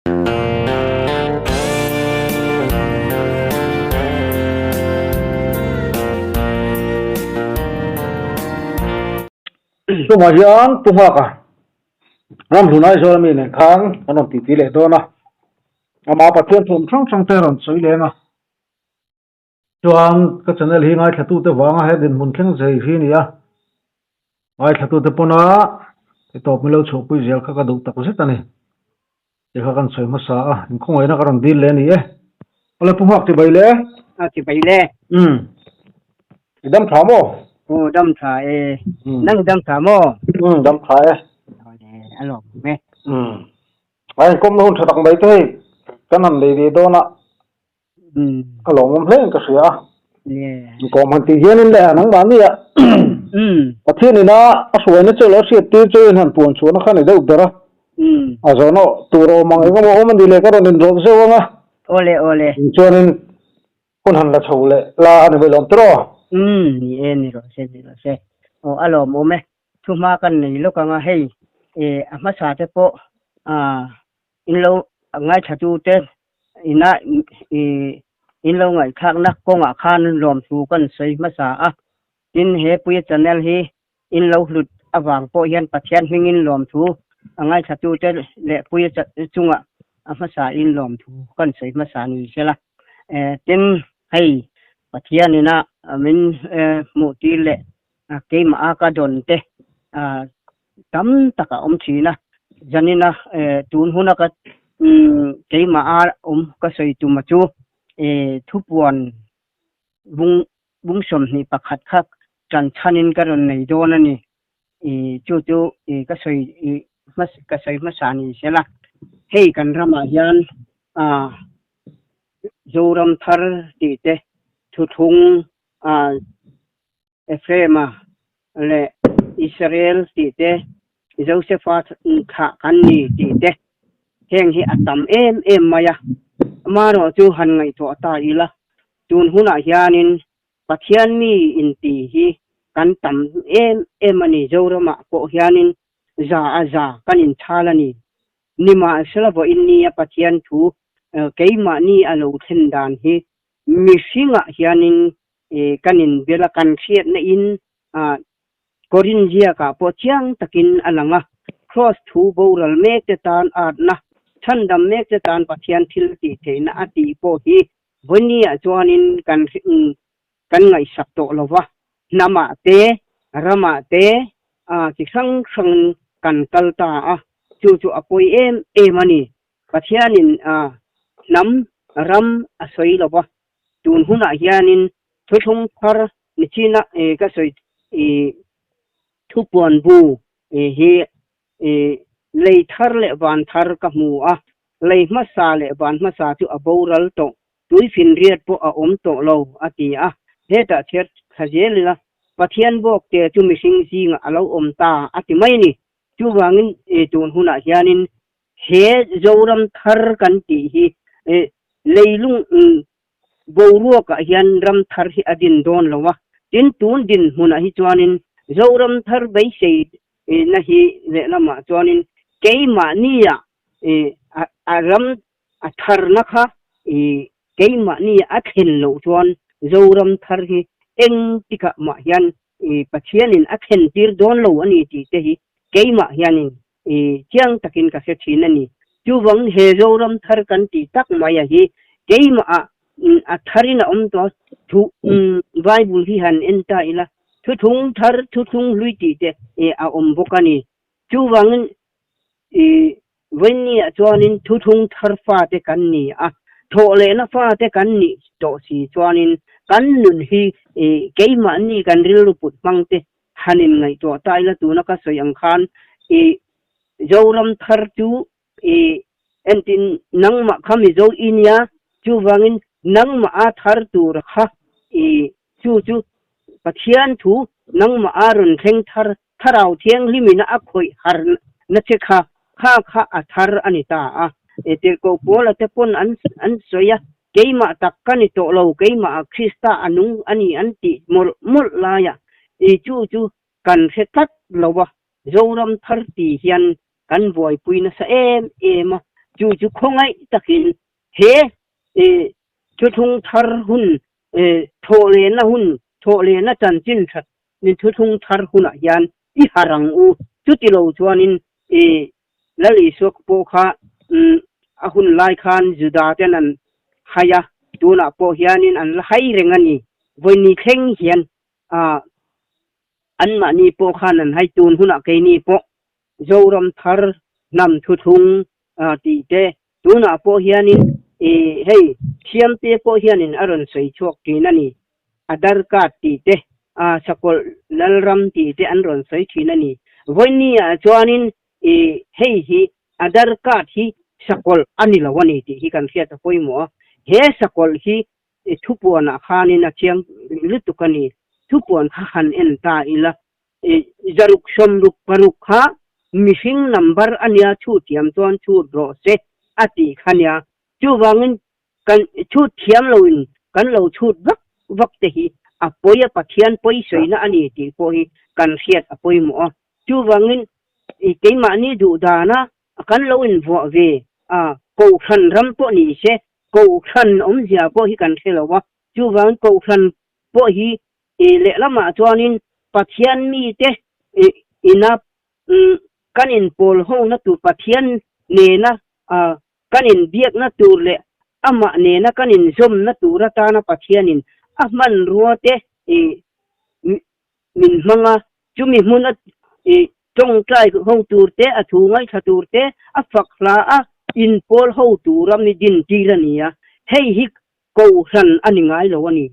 Chungah hian Pu Nghaka Ramhlun Aizawl ami nen khan kan rawn titi leh dawn a, amah Pathian thawm hrang hrang te a rawn sawi leng a. Chuan ka channel hi ngaithlatute vanga he dinhmun thleng zai hi a ni a, ngaithlatute pawna titawp milo chhuahpui zel kha ka duh tak zet a ni. Tih kha kan sawi hmasa a, inkhawngaihna ka rawn dil leh a ni e. Awle Pu Nghak chibai le. A chibai le. Umm. I dam tha maw? Aw dam tha e. Nang dam tha maw? Umm dam tha e. Awle a lawm awm e. Umm. A inkawmna hun tha tak mai te hei kan han lei ve dawn a. Ka lawmawm hle in ka hria a. Inkawm han tih hianin leh nangmahni ah Pathian ina a hruaina chu lo hriat tir chu in han puan chhuahna kha a ni deuh ber a. A zawhna tur awm ang engemaw awm a ni leh ka rawn inrawlh zeuh ang a. Awle awle. Chuanin hun han la chho leh la a ni mai lawm tiraw? Ni e ni rawh se ni rawh se. Aw a lawmawm e. Thuhma kan nei lawk ang a hei a hmasa te pawh In lo ngaithlatute ina in lo ngaihthlakna kawngah khan lawmthu kan sawi hmasa a, tin he Puia channel hi in lo hlut avang pawh hian Pathian hmingin lawmthu a ngaithlatute leh Puia chungah a hmasa in lawmthu kan sawi hmasa ni sela. Tin hei Pathian ina min hmuh tir leh keimah a ka dawn te tam tak a awm thin a, zanina tun huna ka keimah a awm ka sawi tuma chu thupuan bung bung 21 kha tan chhanin ka rawn nei dawn a ni. Chu chu ka sawi ka sawi hmasa ni sela, hei kan ramah hian Zoram thar tih te thuthlung Ephraim-a leh Israel tih te, Josefa thlah kan ni tih te, heng hi a tam em em mai a. Amaherawh chu han ngaihtuah ta ila, tun hunah hianin Pathian mi inti hi kan tam em em a ni, Zoramah pawh hianin za a za kan inchhal a ni. Nimahsela vawiin nia Pathian thu keimahni a lo thlen dan hi mihringah hianin kan inbel a, kan hriatna in Korin ziakah pawh chiang takin a lang a, Kraws thu boral mek te tan atna, chhandam mek te tan Pathian thil tih theihna a tih pawh hi vawinia chuanin kan kan ngaihsak tawh lo va, hnamah te, ramah te chi hrang hrangin kan kal ta a, chu chu a pawi em em a ni. Pathianin hnam, ram a sawi lo va, Tun hunah hianin thuthlung thar ni china ka sawi thupuan bu hi lei thar leh van thar ka hmu a, lei hmasa leh van hmasa chu a boral tawh, tuifinriat pawh a awm tawh lo a ti a. Hetah chhiar thla zel ila Pathian bawk te chu mihring zingah a lo awm ta a ti mai a ni. Chuvangin tun hunah hianin He Zoram thar kan tih hi leilung boruakah hian ram thar hi a din dawn lo a, tin tun dinhmunah hi chuanin Zoram thar beisei na hi lehlamah chuanin keimahnia a ram a tharna kha keimahnia a thlen loh chuan Zoram thar hi eng tikah mah hian Pathianin a thlen tir dawn lo a ni tih te hi keimah hianin I chiang takin ka hre thin a ni. Chuvang he Zoram thar kan tih tak mai a hi keimah ah a tharin a awm tawh a, thu Bible hi han en ta ila thuthlung thar thuthlung hlui tih te a awm bawk a ni. Chuvangin i vawiin ah chuanin thuthlung thar fate kan ni a, thawhlehna fate kan nih tawh si chuanin kan nun hi keimahni kan rilru put hmang te Han in ngaihtuah ta ila tuna ka sawi ang khan i Zoram thar chu i entin nangmah kha Mizo i nia chuvangin nangmah a thar tur kha i chu chu Pathian thu nangmah a rawn thleng thar Thlarau Thianghlimina a khawih har na che kha kha kha a thar a ni ta a. Tirhkoh Paula te pawn an an sawi a, Keimah tak ka ni tawh lo, keimah ah Krista a nung a ni an tih mawlh mawlh laiah i chu chu kan hre tlat lo a, Zoram thar ti hian kan buaipui nasa em em a. Chu chu khawngaih takin he thuthlung thar hun thawhlehna hun thawhlehna chanchin that thuthlung thar hunah hian i harh ang u. Chuti lo chuanin Lal Isua pawh kha a hun lai khan Juda ten an hai a, tunah pawh hianin an la hai reng a ni. Vawiin thleng hian anmahni pawh khan an hai tun hunah keini pawh Zoram thar hnam thuthlung tih te tunah pawh hianin hei thiamte pawh hianin a rawn sawi chhuak thin a ni. Aadhaar card tih te, sakawlh lalram tih te an rawn sawi thin a ni. Vawinia chuanin hei hi Aadhaar card hi sakawlh a ni lo a ni tih hi kan hriat a pawimawh a. He sakawlh hi thupuanah khanin a chiang lutuk a ni. Thupuan kha han en ta ila, zaruk sawmruk paruk kha mihring number a nia chhut thiam chuan chhut rawh se a tih kha nia. Chuvangin Kan chhut thiam loin kan lo chhut vak vak te hi a pawi a, Pathian pawi sawina a ni tih pawh hi kan hriat a pawimawh a. Chuvangin keimahni duh dana kan lo invuah ve a, Kohhran ram pawh ni se, Kohhran awmzia pawh hi kan hre lo a. Chuvangin Kohhran pawh hi lehlamah chuanin Pathian mite ina kan inpawl hona tur Pathian nena Kan inbiakna tur leh amah nena kan inzawmna tur atana Pathianin a hmanrua te min hmang a, chumi hmuna tawngtai ho tur te, a thu ngaithla tur te, a fak hla a inpawl ho tura mi dintir a ni a, hei hi Kohhran a ni ngai lo a ni,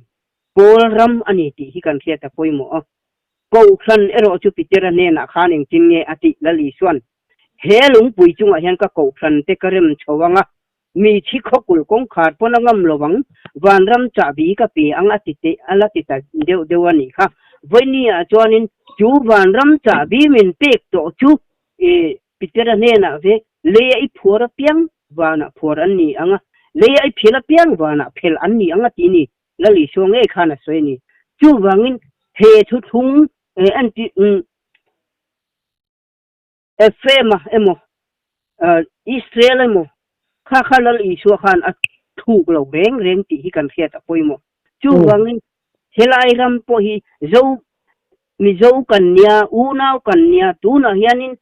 Pawl ram a ni tih hi kan hriat a pawimawh a. Kohhran erawh chu Petera hnenah khan engtin nge a tih Lal Isuan He lungpui chungah hian ka kohhran te ka rem chho ang a, mi thi khawkul kawngkhar pawn a ngam lo ang, vanram chahbi ka pe ang a ti te a la ti ta deuh deuh a nih kha. Vawinia chuanin chu vanram chahbi min pek tawh chu i Petera hnenah ve leia i phuar apiang vanah phuar an ni ang a, leia i phel apiang vanah phel an ni ang a ti ni Lal Isua ngei khan a sawi a ni. Chuvangin he thuthlung anti Ephraim-a emaw, Israel emaw, kha kha Lal Isua khan a thuk lo reng reng tih hi kan hriat a pawimawh. Chuvangin helai ram pawh hi Zo, Mizo kan nia, unau kan nia, tunah hianin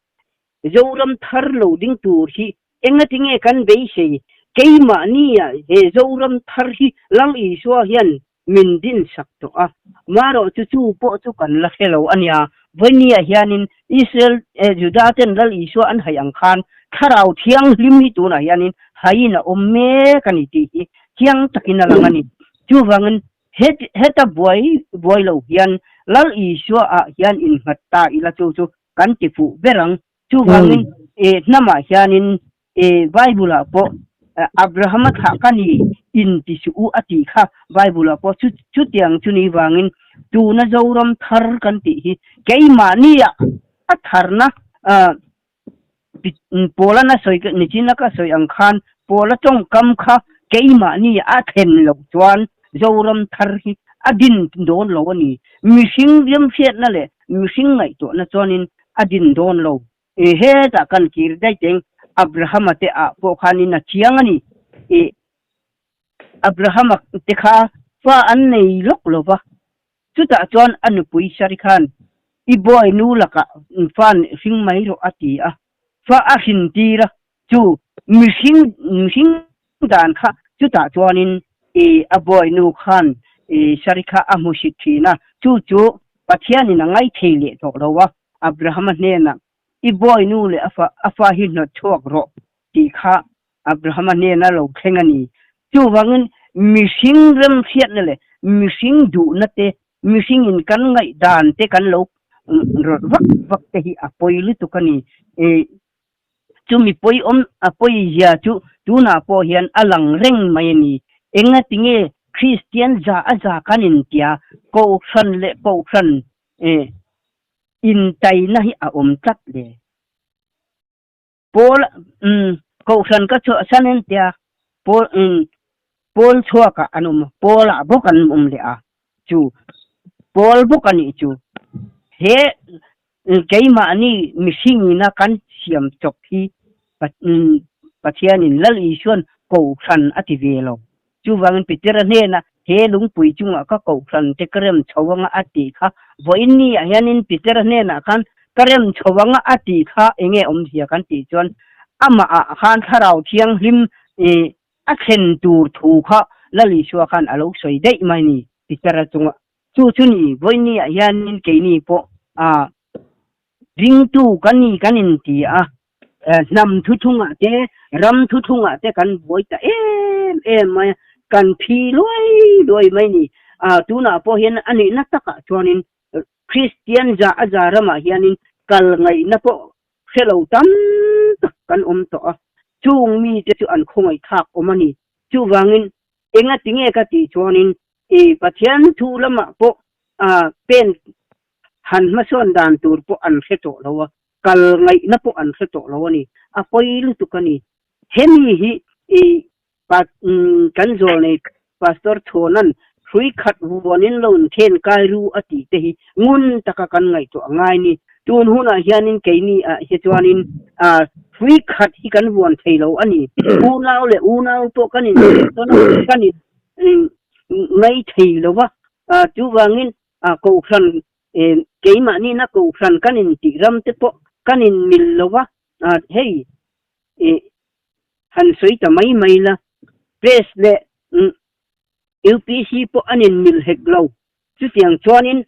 Zoram thar lo ding tur hi engatinge kan beisei? Keimahnia he Zoram thar hi Lal Isua hian min din sak tawh a, marawh chu chu pawh chu kan la hre lo a nia. Vawinia hianin Israel Juda ten Lal Isua an haih ang khan Thlarau Thianghlim hi tunah hianin haiin a awm mek a ni tih hi chiang takin a lang a ni. Chuvangin heta buai buai lo hian Lal Isua ah hian innghat ta ila chu chu kan ti fuh ber ang. Chuvangin hnamah hianin Bible ah pawh Abrahama thlah ka ni in ti suh u a tih kha Bible ah pawh chutiang chu ni vangin tuna Zoram thar kan tih hi keimahni ah a tharna Paula na sawi nichina ka sawi ang khan Paula tawngkam kha keimahni a thlen loh chuan Zoram thar hi a din dawn lo a ni. Mihring riamhriatna leh mihring ngaihtuahna chuanin a din dawn lo. I hetah kan kir daih teng Abrahama te ah pawh khanin a chiang a ni. I Abrahama te kha fa an nei lawk lo va, chutah chuan a nupui Sari khan i bawi nu lakah fa hring mai rawh a ti a, fa a hrin tir a, chu mihring mihring dan kha chutah chuanin i a bawi nu khan i Sari kha a hmusit thin a, chu chu Pathianin a ngaithei leh tawh lo a. Abrahama hnenah, I bawi nu leh a fa a fa hi hnawt chhuak rawh, tih kha Abrahama hnena lo thleng a ni. Chuvangin mihring remhriatna leh mihring duhna te, mihringin kan ngaihdan te kan lo rawlh vak vak te hi a pawi lutuk a ni. Chumi pawi awm a pawi zia chu tunah pawh hian a lang reng mai a ni. Engatinge Kristian za a za kan intia Kohhran leh Kohhran intaina hi a awm tlat le. Paul Kohhran ka chhuah san entia Paul Paul chhuakah an awm a, Paul-ah bawk an awm leh a, chu Paul bawk a nih chu. He keimahni mihringina kan siam chawp hi Pathianin Lal Isuan Kohhran a ti ve lo. Chuvangin Petera hnena he lungpui chungah ka Kohhran te ka rem chho anga a tih kha vawiin ni ah hianin Petera hnenah khan ka rem chho anga a tih kha enge awmzia kan tih chuan amah ah khan Thlarau Thianghlim a thlen tur thu kha Lal Isua khan a lo sawi daih mai ni Petera chunga. Chu chu ni vawiin ni ah hianin keini pawh a ringtu ka ni kan inti a, hnam thuthlungah te, ram thuthlungah te kan buai ta em em mai a, kan phi luai luai mai ni. Tunah pawh hian a nihna takah chuanin Kristian za a za ramah hianin kal ngaihna pawh hre lo tam tak kan awm tawh a, chung mite chu an khawngaihthlak awm a ni. Chuvangin engatinge ka tih chuanin i Pathian thu lamah pawh pen han hmasawn dan tur pawh an hre tawh lo a, kal ngaihna pawh an hre tawh lo a ni. A pawi lutuk a ni. Hemi hi i kan zawl nei Pastor Chhawna'n hrui khat vuanin lo inthen kai ru a tih te hi ngun taka kan ngaihtuah a ngai ni. Tun hunah hianin keini ah hi chuanin hrui khat hi kan vuan thei lo a ni. Unau leh unau pawh kan inhrilh tawn a, kan in ngai thei lo va. Chuvangin Kohhran keimahniina Kohhran kan intih ram te pawh kan inmil lo va, hei han sawi ta mai mai la, Press leh UPC pawh an inmil hek lo. Chutiang chuanin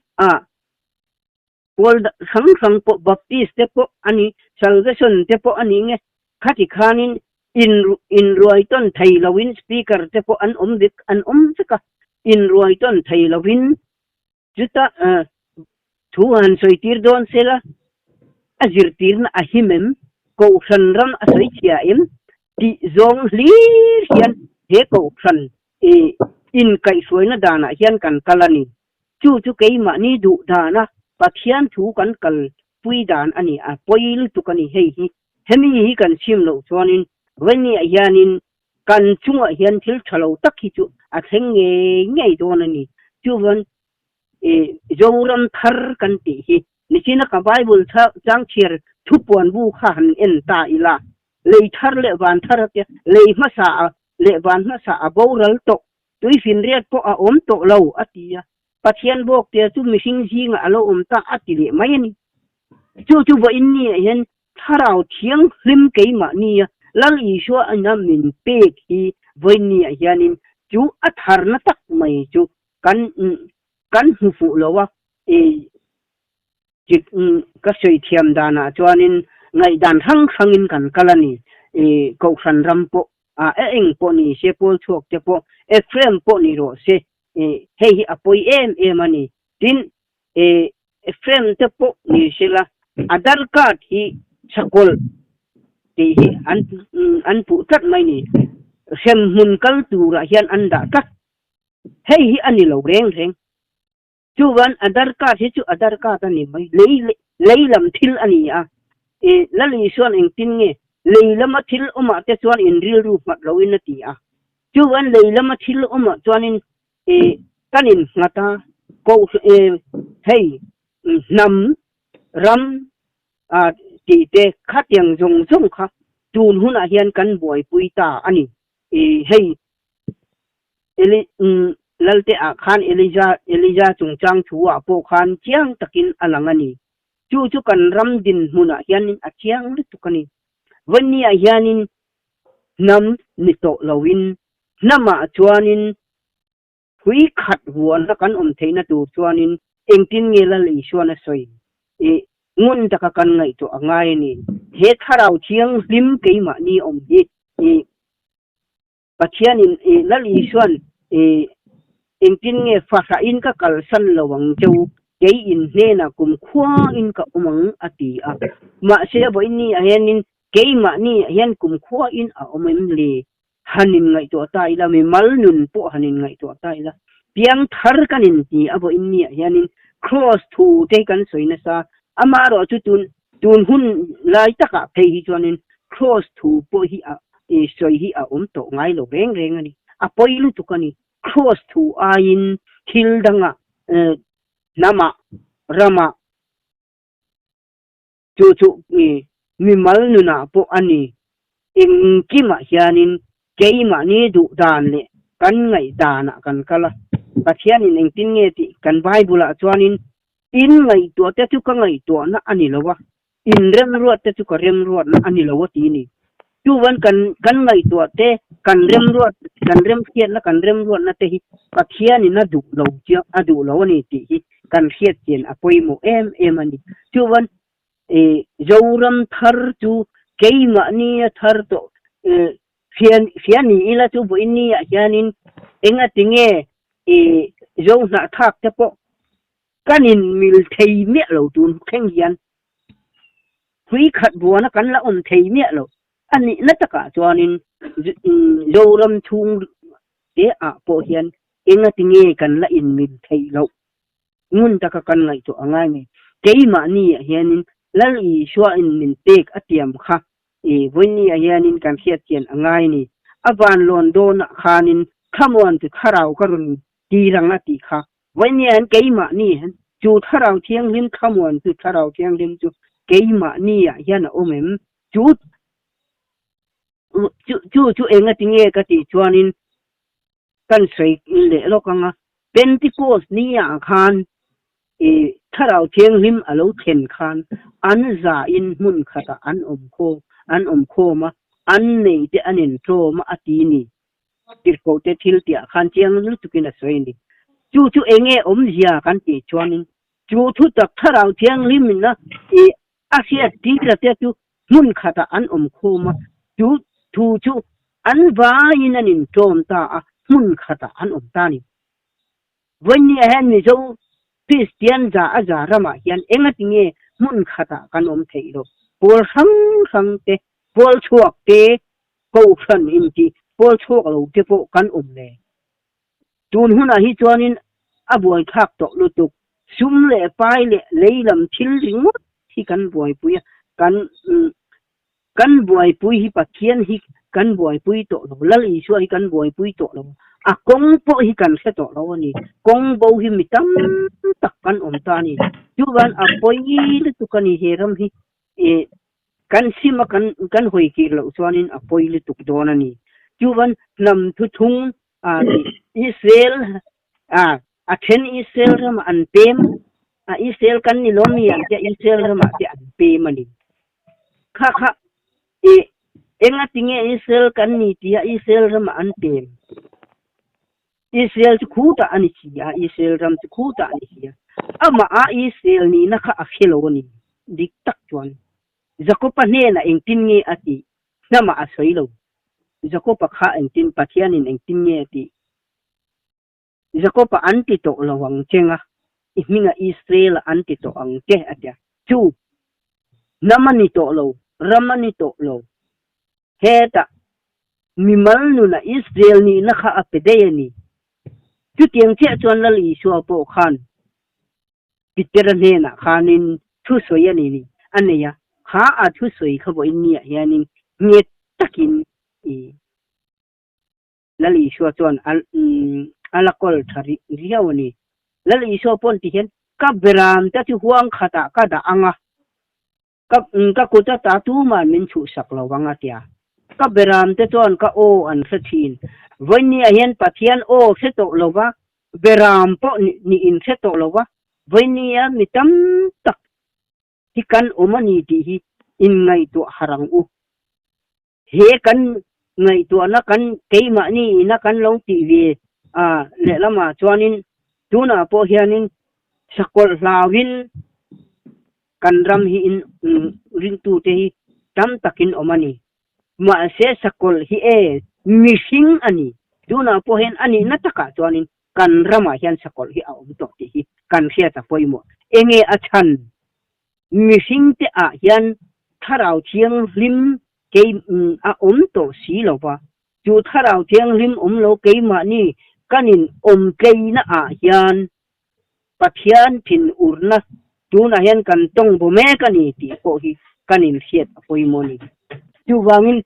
pawl hrang hrang pawh Baptist te pawh a ni, Salvation te pawh a ni nge, khati khanin inruai tawn thei loin speaker te pawh an awm vek an awm vek a, inruai tawn thei loin chuta thu han sawi tir dawn se la a zirtirna a him em, Kohhran ram a sawi chhia em tih zawng hlir hian he Kohhran inkaihhruaina danah hian kan kal a ni. Chu chu keimahni duh dana Pathian thu kan kalpui dan a ni, a pawi lutuk a ni hei hi. Hemi hi kan chhim loh chuanin Renia hianin kan chungah hian thil tha lo tak hi chu a thleng ngei ngei dawn a ni. Chuvan Zoram thar kan tih hi nichina ka Bible chang chhiar thupuan bu kha han en ta ila, lei thar leh van thar a tia, lei hmasa leh van hmasa a boral tawh Tuifinriat pawh a awm tawh lo, a ti a. Pathian bawk tia chu mihring zingah a lo awm ta a ti leh mai a ni. Chu chu vawiin niah hian Thlarau Thianghlim keimah nia Lal Isua ina min pek hi vawiin niah hianin chu a tharna tak mai chu kan kan hmu fuh lo a, Ka sawi thiam danah chuanin ngaihdan hrang hrangin kan kal a ni. Kohhran ram pawh a eng pawh ni se, pawl chhuak te pawh, Ephraim pawh ni rawh se, hei hi a pawi em em a ni. Tin, Ephraim te pawh ni se la, Aadhaar card hi chakawlh tih hi an puh tlat mai ni. Hremhmun kal turah hian an dah tlat. Hei hi a ni lo reng reng. Chuan Aadhaar card hi chu Aadhaar card a ni mai, lei lei lam thil a ni a. I Lal Isuan engtin nge lei lama thil awmah te chuan in rilru nghat loin a ti a. Chuan lei lama thil awmah chuanin i kan innghat a, koh i hei hnam ram a tih te khatiang zawng zawng kha tun hunah hian kan buaipui ta a ni. I hei Eli, Lalte ah khan Elija, Elija chungchang thu ah pawh khan chiang takin a lang a ni. Chu chu kan ram dinhmunah hianin a chiang lutuk a ni. Vawini ah hianin hnam ni tawh loin hnamah chuanin hui khat vuahna kan awm theihna tur chuanin engtin nge Lal Isuan a sawi? I ngun taka kan ngaihtuah a ngai a ni. He Thlarau Thianghlim keimahni awm hi i Pathianin i Lal Isuan i engtin nge fahrahin ka kalsan lo ang che u, kei in hnenah kum khuain ka awm ang a ti a. Mahse vawiin ah hianin keimahni ah hian kum khuain a awm em le? Han in ngaihtuah ta ila, mimal nun pawh han in ngaihtuah ta ila, piang thar kan in ti a vawiin ah hianin Kraws thu te hi kan sawi nasa, amaherawh chu tun tun hun lai takah phei hi chuanin Kraws thu pawh hi a I sawi hi a awm tawh ngai lo reng reng a ni. A pawi lutuk a ni. Kraws thu aiin thil dangah, hnamah, ramah, chu chu mimal nunah pawh a ni. Engkimah hianin keimahni duh dan leh kan ngaih danah kan kal a. Pathianin engtin nge tih kan Bible-ah chuanin in ngaihtuah te chu ka ngaihtuahna a ni lo a, in remruat te chu ka remruatna a ni lo a ti a ni. Chuvan kan kan ngaihtuah te, kan remruat, kan remhriatna, kan remruatna te hi Pathianin a duh lo chiang, a duh lo a ni tih hi kan hriat chian a pawimawh em em a ni. Chuvan i Zoram thar chu keimahni a thar tawh hria hria ni ila chu vawiin ni ah hianin engati nge i Zo hnahthlak te pawh kan in mil thei miah lo tun thleng hian hui khat buana kan la awm thei miah lo a nihna takah chuanin Zoram chhung te ah pawh hian engati nge kan la in mil theih loh ngun taka kan ngaihtuah a ngai mai. Keimahni ah hianin Lal Isua in min pek a tiam kha i vawiini ah hianin kan hriat chian a ngai a ni. A vanlawn dawnah khanin thlamuan chu thlarau ka rawn tir ang a tih kha. Vawiini ah hian keimahni hian chu thlarau thianghlim thlamuan chu thlarau thianghlim chu keimahni ah hian a awm em? Chu chu chu engati nge ka tih chuanin kan sawi leh lawk ang a, Pentecost ni ah khan i Thlarau Thianghlim a lo thlen khan an za in hmun khatah an awm khawm an awm khawm a, an nei te an intlawm a a ti ni. Tirhkoh te thil tih ah khan chiang lutukin a sawi a ni. Chu chu enge awmzia kan tih chuanin chu thutak Thlarau Thianghlim in a i a hriat tir a te chu hmun khatah an awm khawm a, chu thu chu an vaiin an inṭawm ta a, hmun khatah an awm ta a ni. Vawinia hian Mizo Kristian za a za ramah hian engati nge hmun khatah kan awm theih lo? Pawl hrang hrang te, pawl chhuak te, kohhran intih pawl chhuak lo te pawh kan awm le. Tun hunah hi chuanin a buaithlak tawh lutuk. Sum leh pai leh lei lam thil ringawt hi kan buaipui a, kan kan buaipui hi Pathian hi kan buaipui tawh lo, Lal Isua hi kan buaipui tawh lo, a kawng pawh hi kan hre tawh lo a ni. Kawng bo hi mi tam tak kan awm ta a ni. Chuvan a pawi lutuk a ni he ram hi kan sim a kan kan hawi kir loh chuanin a pawi lutuk dawn a ni. Chuvan hnam thuthung a tih Israel a a then Israel ramah an pem a Israel kan ni lawm mi ang tia Israel ramah te an pem a ni. Kha kha i enga tinge Israel kan ni tia Israel ramah an pem. Israel chu khutah a ni si a, Israel ram chu khutah a ni si a. Amah a Israel nihna kha a hre lo a ni. Dik tak chuan Jakob-a hnenah engtin nge a tih? Hnamah a sawi lo. Jakob-a kha engtin Pathianin engtin nge a tih? Jakob-a an ti tawh lo ang che nga, i hminga Israel-a an ti tawh ang che a ti a. Chu hnam a ni tawh lo, ram a ni tawh lo. Hetah mimal nuna Israel nihna kha a pe daih a ni. Chutiang chiah chuan Lal Isua pawh khan Petera hnenah khanin thusawi a ni ni a nei a, kha a thusawi kha vawiin niah hianin nghet takin i Lal Isua chuan a a la kawl tha rih riau a ni. Lal Isua pawn ti hian ka beram te chu huang khatah ka dah ang a, ka ka kut ata tuman min chhuhsak lo vang a tia. Ka beram te chuan ka aw an hre thin. Vawinia hian Pathian aw hre tawh lo va, beram pawh ni in hre tawh lo va, vawinia mi tam tak hi kan awm a ni tih hi inngaihtuah harh ang u. He kan ngaihtuahna kan keimahni ina kan lo tih ve a lehlamah chuanin tunah pawh hianin sakawlh hlauhin kan ram hi in ringtute hi tam takin awm a ni. Mahse sakawlh hi e mihring a ni. Tunah pawh hian a nihna takah chuanin kan ramah hian sakawlh hi a awm tawh tih hi kan hriat a pawimawh. Enge a chhan? Mihringte ah hian Thlarau Thianghlim kei a awm tawh si lo va, chu Thlarau Thianghlim awm lo keimahni kan in awm tleina ah hian Pathian thinurna tunah hian kan tawng bo mek a ni tih pawh hi kan in hriat a pawimawh a ni. Chuvangin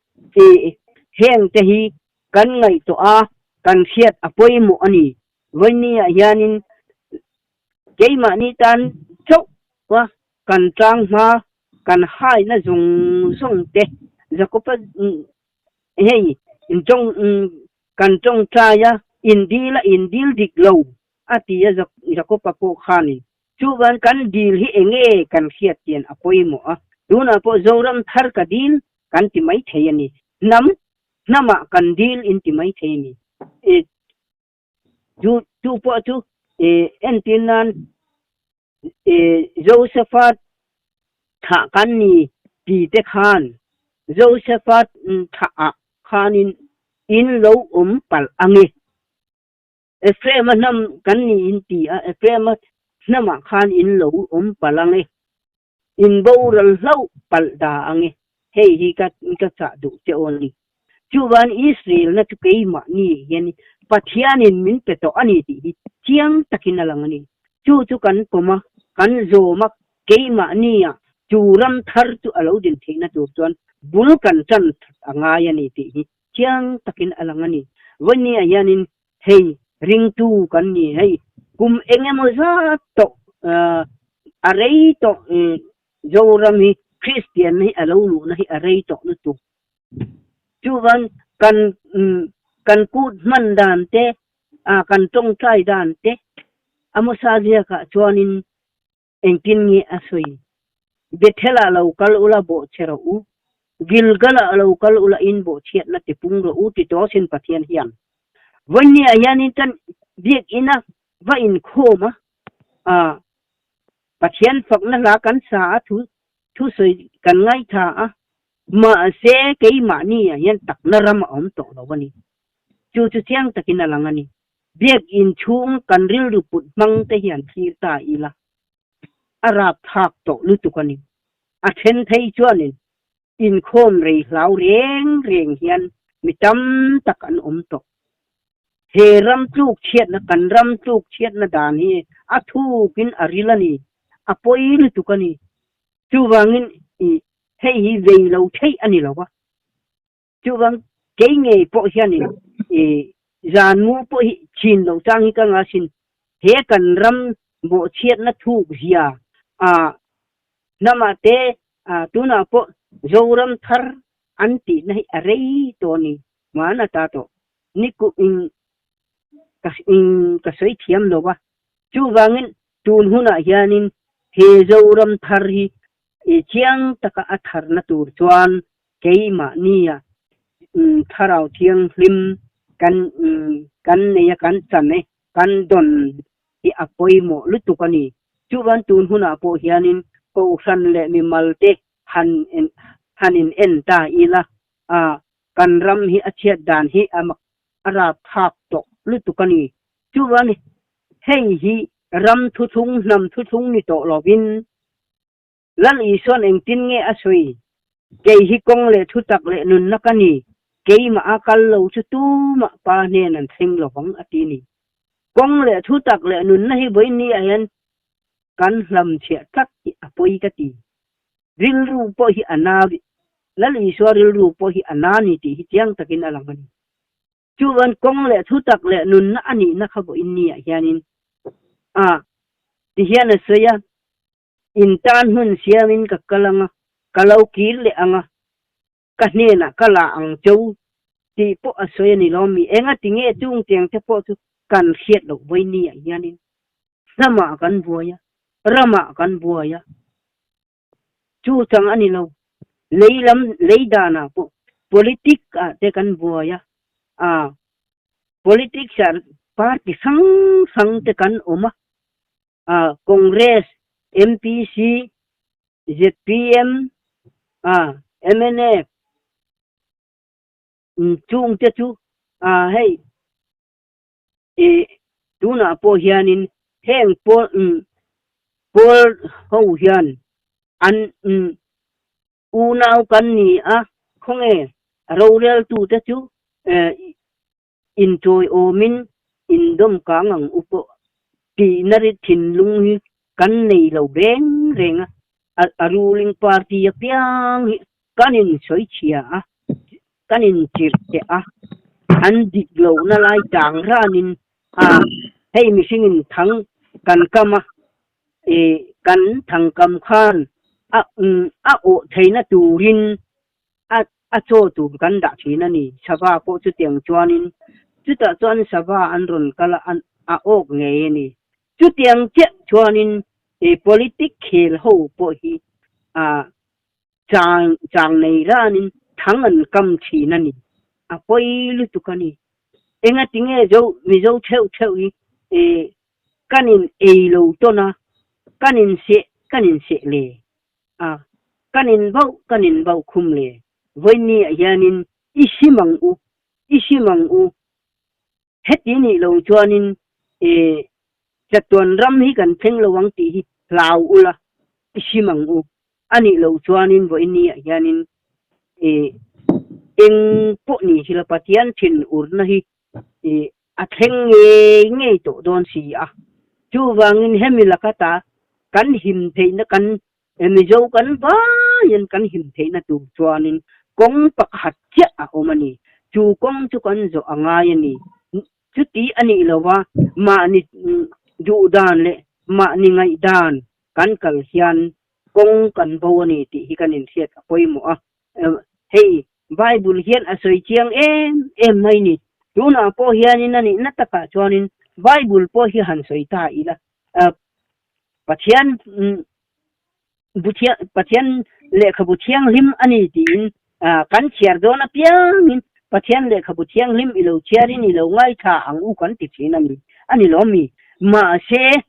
heng te hi kan ngaihtuah a, kan hriat a pawimawh a ni. Vawiini ah hianin Keimahni tan chauh a kan tlang hma kan haina zawng zawng te Jakoba Hei tawng kan tawngtai a, in dil a in dil dik lo a ti a Jakob-a pawh khanin. Chuvan kan dil hi enge kan hriat chian a pawimawh a, tunah pawh Zoram thar ka dil kan ti mai thei a ni. Hnam hnamah kan dil in ti mai thei a ni. Chu chu pawh chu entir nan Josepha thah kan ni ti te khan Josepha thah ah khanin in lo awm palh ange. Ephraim-a hnam kan ni in ti a, Ephraim-a hnamah khan in lo awm palh ange. In boral hlauh palh da ange, hei hi ka ka chah duh che aw ni. Chuvan Israel-na chu keimahni hian Pathianin min pe tawh a ni tih hi chiang takin a lang a ni. Chu chu kan pawm a, kan zawm a, keimahnia chu ram thar chu a lo din theihna tur chuan bul kan tan that a ngai a ni tih hi chiang takin a lang a ni. Vawinia hianin Hei ringtu kan ni hei kum eng emaw zat tawh a rei tawh Zoram hi Kristianna hi a lo luhna hi a rei tawh lutuk. Chuvan kan kan kut hman dan te kan tawngtai dan te Amosa ziakah chuanin Engtin nge a sawi? Bethel-ah lo kal ula bawhchhe rawh u, Gilgal-ah lo kal ula in bawhchhiatna tipung rawh u ti tawsin Pathian hian Vawinia hianin kan biakina va inkhawm a, a Pathian fakna hla kan sa a, thu thusawi kan ngaitha a, mahse keimahni ah hian takna ram a awm tawh lo a ni. Chu chu chiang takin a lang a ni. Biakinn chhung kan rilru put hmang te hian thlir ta ila, a rapthlak tawh lutuk a ni. A then phei chuanin inkhawm rei hlau reng reng hian mi tam tak an awm tawh. He ram tluk chhiatna, kan ram tluk chhiatna dan hi a thukin a ril a ni, a pawi lutuk a ni. Chuvangin hei hi vei lo theih a ni lo va. Chuvang kei ngei pawh hianin i zan mu pawh hi chin loh chang hi ka nga sin. He kan ram bawhchhiatna thuk zia a hnamah te tunah pawh Zoram thar an tihna hi a rei tawh a ni. Hmaan ata tawh ni kum in ka in ka sawi thiam lo va. Chuvangin tun hunah hianin he Zoram thar hi i chiang taka a tharna tur chuan Keimahnia Thlarau Thianghlim kan kan nei a, kan chan e, kan dawn hi a pawimawh lutuk a ni. Chuvan tun hunah pawh hianin Kohhran leh mimalte han han in en ta ila, a kan ram hi a chhiat dan hi a mak a rapthlak tawh lutuk a ni. Chuvan hei hi ram thuthlung hnam thuthlung ni tawh lovin, Lal Isuan engtin nge a sawi? Kei hi kawng leh thutak leh nunna ka ni, keimah a kal lo chu tumah Pa hnen an thleng lo vang a ti ni. Kawng leh thutak leh nunna hi vawiin ah hian kan hlamchhiah tlat hi a pawi ka ti. Rilru pawh hi a na, Lal Isua rilru pawh hi a na ni tih hi chiang takin a lang a ni. Chuan kawng leh thutak leh nunna a nihna kha vawiin ni ah hianin a ti hian a sawi a. In tan hmun siamin ka kal ang a, ka lo kir leh ang a, ka hnenah ka la ang cho tih pawh a sawi a ni lo mi. Enga ti nge chung cheng te pawh chu kan hriat loh vawi ni ah hianin hnamah kan buai a, ramah kan buai a, chu chang a ni lo. Lei lam, lei danah pawh politic ah te kan buai a, ah politics ah party hrang hrang te kan awm a, a Congress, MPC, zpm, a mnf chung te chu a hei i tunah pawh hianin heng pawl pawl ho hian an unau kan ni a khawnge roreltute chu Inchawiawmin indawm kang ang u pawh tihna ri thinlung hi kan nei lo reng reng a, a ruling party apiang hi kan insawichhia a, kan inchirhcheh a, an dik lohna lai chang ranin a hei mihringin thang kan kam a, ih kan thang kam khan a a awh theihna turin a. A chaw tur kan dah thin a ni. Sava pawh chutiang chuanin chutah chuan sava an rawn kal a, a awk ngei a ni. Chutiang chiah chuanin politic khel ho pawh hi a chang chang nei ranin thang an kam thin a ni. A pawi lutuk a ni. Engatinge zo Mizo theuh theuh hi kan in ei lo tawn a, kan in seh kan in seh le a, kan in bauh kan in bauh khum le. Vawiin ah hianin i hrim ang u, i hrim ang u. Heti nih lo chuanin e chatuan ram hi kan thleng lo ang tih hi hlau ula, i hrim ang u. A nih loh chuanin vawiin ah hianin e eng pawh ni sila Pathian thinurna hi e a thleng ngei ngei tawh dawn si a. Chuvangin hemi laka ta kan him theihna kan Mizo kan vaiin kan him theihna tur chuanin kawng pakhat chiah a awm a ni. Chu kawng chu kan zawh a ngai a ni. Chuti a nih lova mahni duh dan leh mahni ngaih dan kan kal hian kawng kan bo a ni tih hi kan inhriat a pawimawh a. Hei Bible hian a sawi chiang em em mai ni. Tunah pawh hianin a nihna takah chuanin Bible pawh hi han sawi ta ila. Pathian Pathian lehkhabu thianghlim a ni tiin kan chhiar dawn apiangin Pathian lehkhabu thianghlim i lo chhiarin i lo ngaithla ang u kan ti thin a ni. A ni lawm mi? Mahse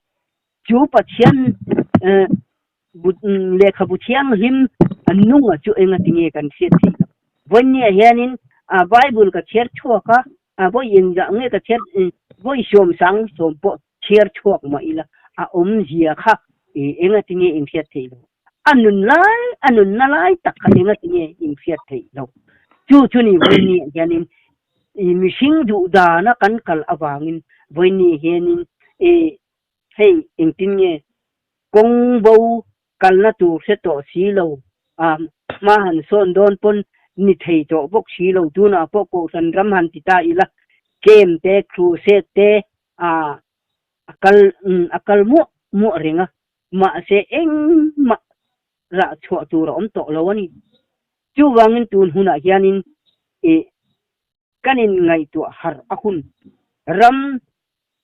chu Pathian lehkhabu thianghlim an nunga chu enga tinge kan hriat theih loh. Vawinia hianin Bible ka chhiar chhuak a, vawi engzah nge ka chhiar, vawi sawm sang sawm pawh chhiar chhuak mah ila a awmzia kha enga tinge in hriat theih loh. A nun lai, a nunna lai tak kha enga tinge in hriat theih loh. Chu chu ni vawinia hianin mihring duh dana kan kal avangin vawinia hianin hei engtin nge Kawng bo kalna tur hre tawh si lo a, hma han sawn dawn pawn ni thei tawh bawk si lo. Tunah pawh Kohhran ram han ti ta ila, camp te, crusade te a kal a kal muah muah reng a, mahse engmah rah chhuah tur a awm tawh lo a ni. Chuvangin tun hunah hianin ih kan inngaihtuah harh a hun, ram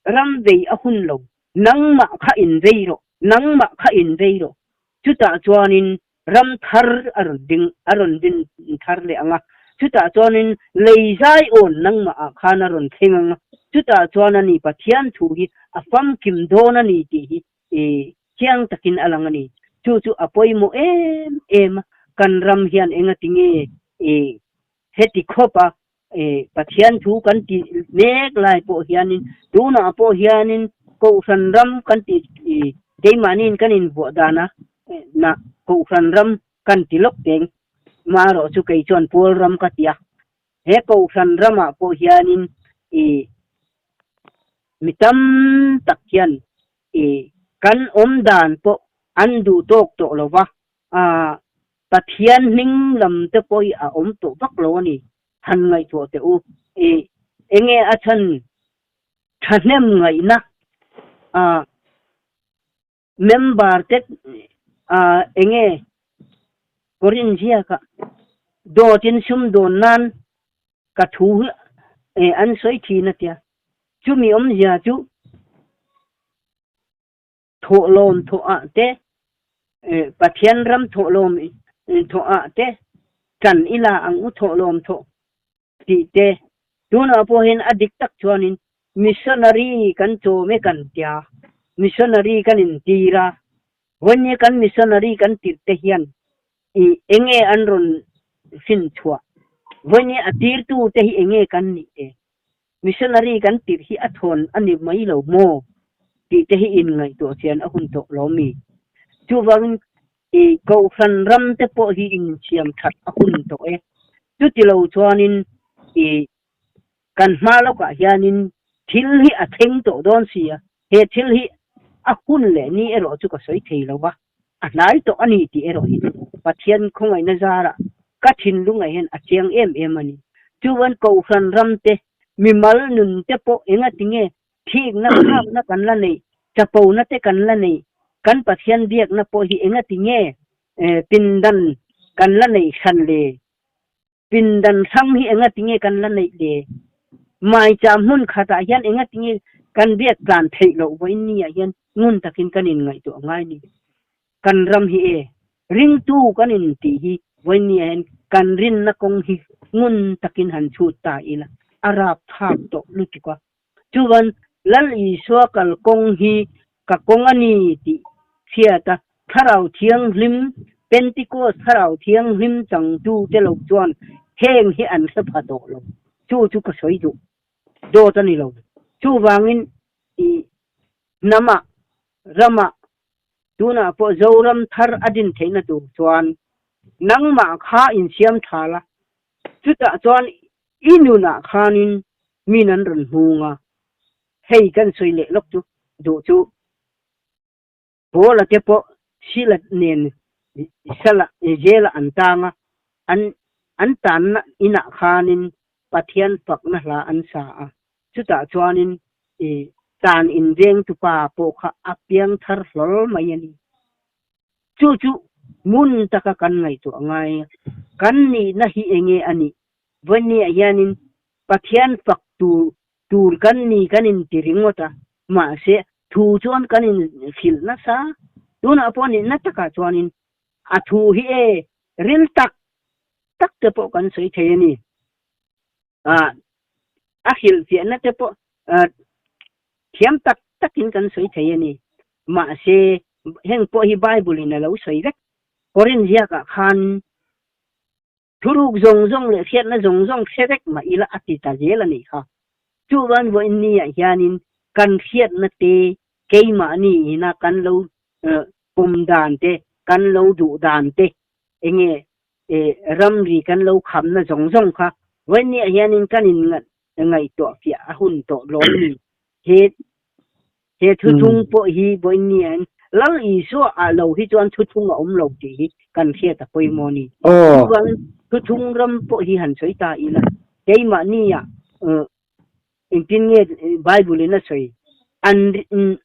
ram vei a hun lo, nangmah kha invei rawh, nangmah kha invei rawh. Chutah chuanin ram thar a rawn ding, a rawn din thar leh ang a, chutah chuanin lei zai awn nangmah ah khan a rawn thleng ang a, chutah chuan a ni Pathian thu hi a famkim dawn a ni tih hi i chiang takin a lang a ni. Chu chu a pawimawh em em a, kan ram hian engatinge i Heti khawp a, Pathian thu kan tih mek lai pawh hianin, tunah pawh hianin Kohhran ram kan tih keimahniin kan invuah dan a, na Kohhran ram kan ti lawk teng. Marawh chu kei chuan Pawl ram ka ti a. He Kohhran ramah pawh hianin i mi tam tak hian i kan awm dan pawh an duh tawk tawh lo va, Pathian hming lam te pawh hi a awm tawh vak lo a ni. Han ngaihtuah teh u. I enge a chhan thahnem ngaihna a member te a enge Korin ziaka dawtin sumdawn nan ka thu hi an sawi thin a tia. Chumi awmzia chu Thawhlawm thawhah te, Pathian ram thawhlawm thawhah te ṭan ila ang u thawhlawm thawh tih te. Tunah pawh hian a dik tak chuanin missionary kan chawm e kan tia, missionary kan intir a, vawiin kan missionary kan tirh te hian i enge an rawn hrinchhuah, vawiin a tirtu te hi enge kan nih te. Missionary kan tirh hi a thawn a ni mai lo maw tih te hi inngaihtuah chian a hun tawh lo mi? Chuvangin i Kohhran ram te pawh hi insiam that a hun tawh e. Chuti lo chuanin i kan hma lawkah hianin thil hi a thleng tawh dawn si a, he thil hi a hun leh ni erawh chu ka sawi thei lo va, a hnai tawh a ni tih erawh hi chu Pathian khawngaihna zarah ka thinlungah hian a chiang em em a ni. Chuan Kohhran ram te, mimal nun te pawh engatinge thikna khakna kan la neih, chapona te kan la neih, kan Pathian biakna pawh hi engatinge pindan kan la neih hran le? Pindan hrang hi enga tinge kan la neih le? Maicham hmun khatah hian enga tinge kan biak tlan theih loh vawiin ni ah hian ngun takin kan inngaihtuah a ngai ni. Kan ram hi e, ringtu kan intih hi vawiin ni ah hian kan rinna kawng hi ngun takin han chhut ta ila a rapthlak tawh lutuk a. Chuan Lal Isua kalkawng hi ka kawng a ni tih hriat a, Thlarau Thianghlim, Pentecost Thlarau Thianghlim changtu te lo chuan heng hi an hre pha tawh lo. Chu chu ka sawi duh dawt a ni lo. Chuvangin i hnamah, ramah, tunah pawh Zoram thar a din theihna tur chuan nangmah kha insiam tha la, chutah chuan I nunah khanin min an rawn hmung a, hei kan sawi leh lawk chu duh chu Paula te pawh Sila nen Sala jail-ah an tang a, an an tanna inah khanin Pathian fakna hla an sa a, chutah chuanin i tan invengtupa pawh kha a piang thar hlawl mai a ni. Chu chu ngun taka kan ngaihtuah ngai a, kan nihna hi enge a nih? Vawinia hianin Pathian fak tur tur kan ni kan inti ringawt a, mahse thu chuan kan inhrilh nasa. Tunah pawh nihna takah chuanin a thu hi e ril tak tak te pawh kan sawi thei a ni. A hrilhfiahna te pawh thiam tak takin kan sawi thei a ni. Mahse heng pawh hi Bible in a lo sawi vek. Korin ziakah khan thuruk zawng zawng leh hriatna zawng zawng hre vek mah ila a ti ta zel a nih kha. Chuvan vawiin niah hianin kan hriatna te keimahni ina kan lo pawm dan te, kan lo duh dan te enge ramri kan lo khamna zawng zawng kha vawiin hianin kan in ngaihtuah fiah a hun tawh lawm ni. He he thuthlung pawh hi vawiin hian Lal Isua ah lo hi chuan thuthlung a awm lo tih hi kan hriat a pawimawh a ni. Chuvangin thuthlung ram pawh hi han sawi ta ila keimahni ah engtin nge Bible in a sawi an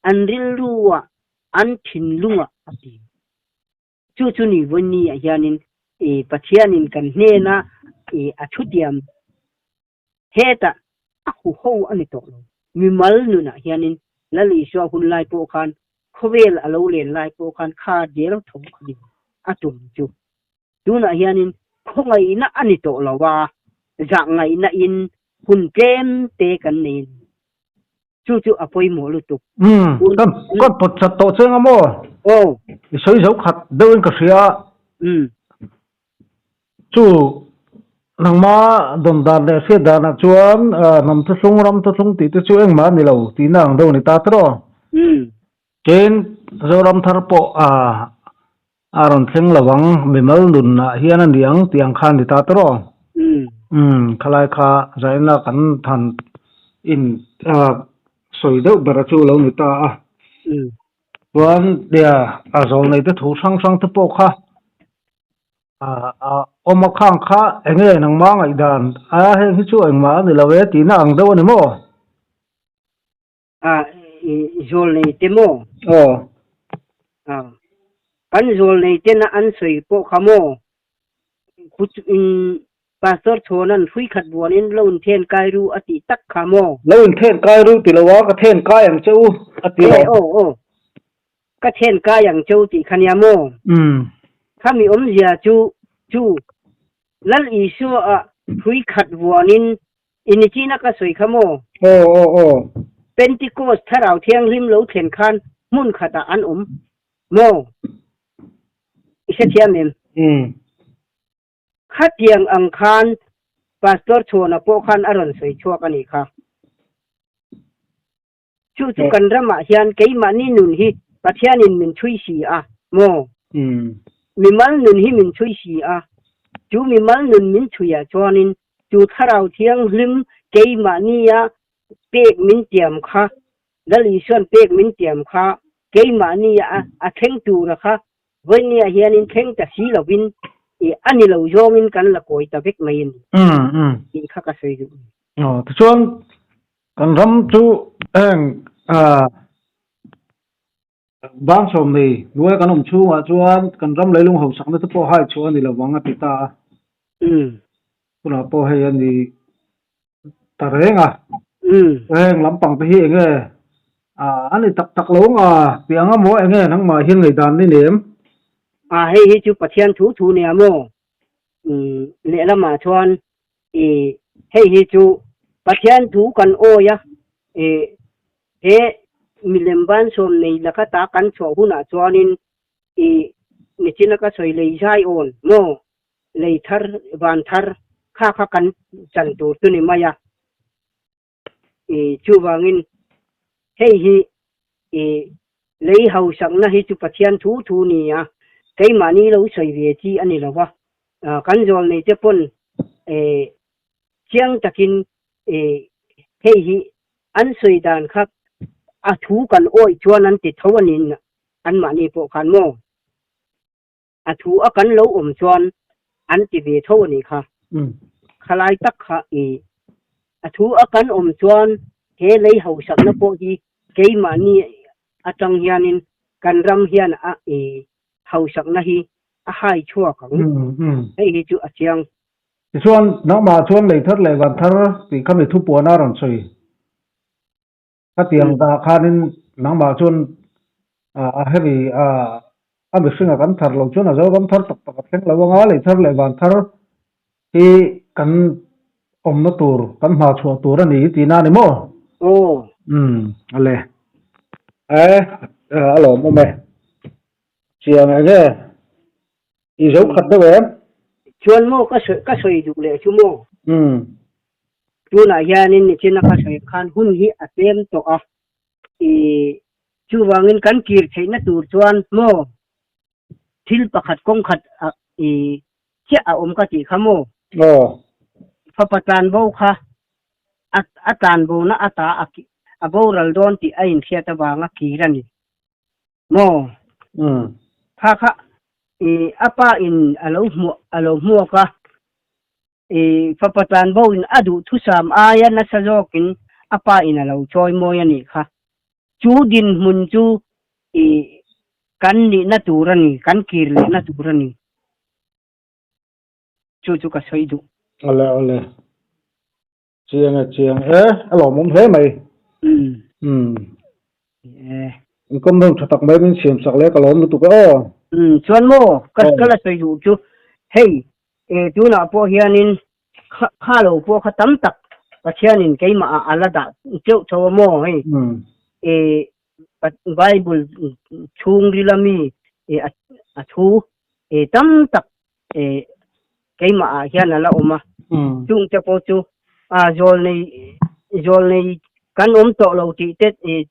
an rilru ah an thinlung ah a ti. Chu chu ni vawiin ah hianin Pathianin kan hnena a thutiam hetah a huho a ni tawh lo. Mimal nunah hianin Lal Isua hun lai pawh khan khawvel a lo len lai pawh khan kha zel tho a ni a tum chu. Tunah hianin khawngaihna a ni tawh lo a, zahngaihna in hun tlem te kan nei a ni. Chu chu a pawimawh lutuk. Umm, kan kan pawt chat tawh cheng a maw? Aw. I sawi zo khat deuhin ka hria. Umm. Chu nangma dawn dan leh hriat danah chuan hnam thuthlung, ram thuthlung tih te chu engmah a ni lo tihna ang deuh a ni ta tiraw? Umm. Tin, Zoram thar pawh a rawn thleng lo ang, mimal nunah hian a ni ang tih ang kha a ni ta tiraw? Umm. Umm, khalai kha zaina kan than in sawi deuh ber chu lo ni ta a. Umm. Chuan nia a zawlnei te thu hrang hrang te pawh kha a awm a khang kha enge nangma ngaihdan a heng hi chu engmah a ni lo e tihna ang deuh a ni maw? A zawlnei te maw? Aw. A kan zawlnei tena an sawi pawh kha maw? Pastor Chhawna'n hrui khat buanin lo inthen kai ru a tih tak kha maw? Lo inthen kai ru ti lo a, ka then kai ang che u a ti lo. E aw aw, ka then kai ang che u tih kha nia maw? Umm. Khami awmzia chu chu Lal Isua ah hrui khat vuanin i ni china ka sawi kha maw? Aw aw aw. Pentecost Thlarau Thianghlim lo thlen khan hmun khatah an awm maw? I hrethiam em? Umm. Khatiang ang khan Pastor Chhuana pawh khan a rawn sawi chhuak a nih kha. Chu chu kan ramah hian keimahni nun hi Pathianin min chhui si a maw? Mimal nun hi min chhui si a, chu mimal nun min chhuiah chuanin chu Thlarau Thianghlim keimahnia pek min tiam kha, Lal Isuan pek min tiam kha keimahnia a thleng tura kha Vawinia hianin thleng ta si lovin i a ni lo zawngin kan la kawi ta vek mai a ni tih kha ka sawi duh a ni. Aw, tichuan kan ram chu heng bang sawmnei hnuaia kan awm chhungah chuan kan ram leilung hausakna te pawh hai chhuah a ni lovang a ti ta a. Tunah pawh hei a ni ta reng a. Heng lampang te hi eng nge a ni tak tak lo anga tih ang emaw eng nge nangmah hian ngaihdan ni nem? A hei hi chu Pathian thu thu nia maw? Lehlamah chuan i hei hi chu Pathian thu kan awi a, i he milem bansawm nei laka ta kan chhuah hunah chuanin i nichina ka sawi lei zai awn maw? Lei thar, van thar kha kha kan chan tur chu ni mai a. I chuvangin hei hi i lei hausakna hi chu Pathian thu thu ni a, keimahni lo sawi ve chi a ni lo va. Kan zawl nei te pawn i chiang takin i hei hi an sawi dan kha a thu kan awih chuan an ti tho a ni anmahni pawh khan maw? A thu a kan lo awm chuan an ti ve tho a nih kha. Khalai tak kha i a thu a kan awm chuan he lei hausakna pawh hi keimahni atang hianin kan ram hian a i hausakna hi a hai chhuak ang. Hei hi chu a chiang. Tichuan, nangmah chuan lei thar leh van thar tih kha mi thupuan a rawn sawi. Khatiang dah khanin nangmah chuan a hemi a mihringa kan thar lo chuan a Zoram thar tak tak a thleng lo anga lei thar leh van thar hi kan awmna tur kan hma chhuah tur a ni tihna a ni maw? Aw. Umm ale. E a lawmawm e. Chiang eng e. I zo khat deuh em? Chuan maw ka sawi ka sawi duh leh chu maw? Umm. Tunah hianin nichina ka sawi khan hun hi a tlem tawh a, i chuvangin kan kir theihna tur chuan maw thil pakhat kawng khat a i chiah a awm ka tih kha maw? Aw. Fapa tlanbo kha a a tlanbona ata a a boral dawn tih a inhriat avanga kir a ni. Maw? Umm. Kha kha i a pa in a lo hmuah a lo hmuak a, i fapa tlanbo in a duh thusam aia nasa zawkin a pa in a lo chawi mawi a nih kha. Chu dinhmun chu i kan nihna tur a ni, kan kir lehna tur a ni. Chu chu ka sawi duh. Awle awle. Chiang e chiang e, a lawmawm hle mai. Umm. Umm. E. Inkawm reng tha tak mai min siam sak le ka lawm lutuk e aw. Umm chuan maw ka ka la sawi duh chu hei e tunah pawh hianin kha kha lo pawh kha tam tak Pathianin keimah ah a la dah teuh tho a maw hei e Bible chhung rila mi e a thu e tam tak e keimah ah hian a la awm a chung te pawh chu a zawl nei zawl nei kan awm tawh lo tih te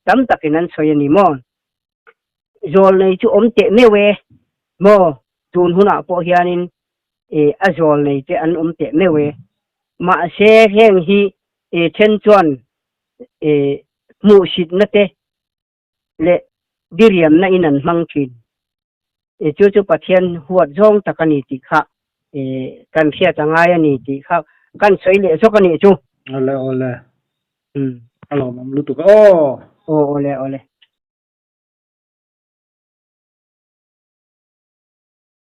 tam takin an sawi a ni maw zawl nei chu awm teh meuh e maw tun hunah pawh hianin e a zawl nei te an awm teh meuh e mahse heng hi e then chuan e hmuhsitna te leh diriamna in an hmang thin. E chu chu Pathian huat zawng tak a ni tih kha e kan hriat a ngai a ni tih kha kan sawi leh zawk a nih chu. Awle awle. A lawmawm lutuk a aw. Aw awle awle.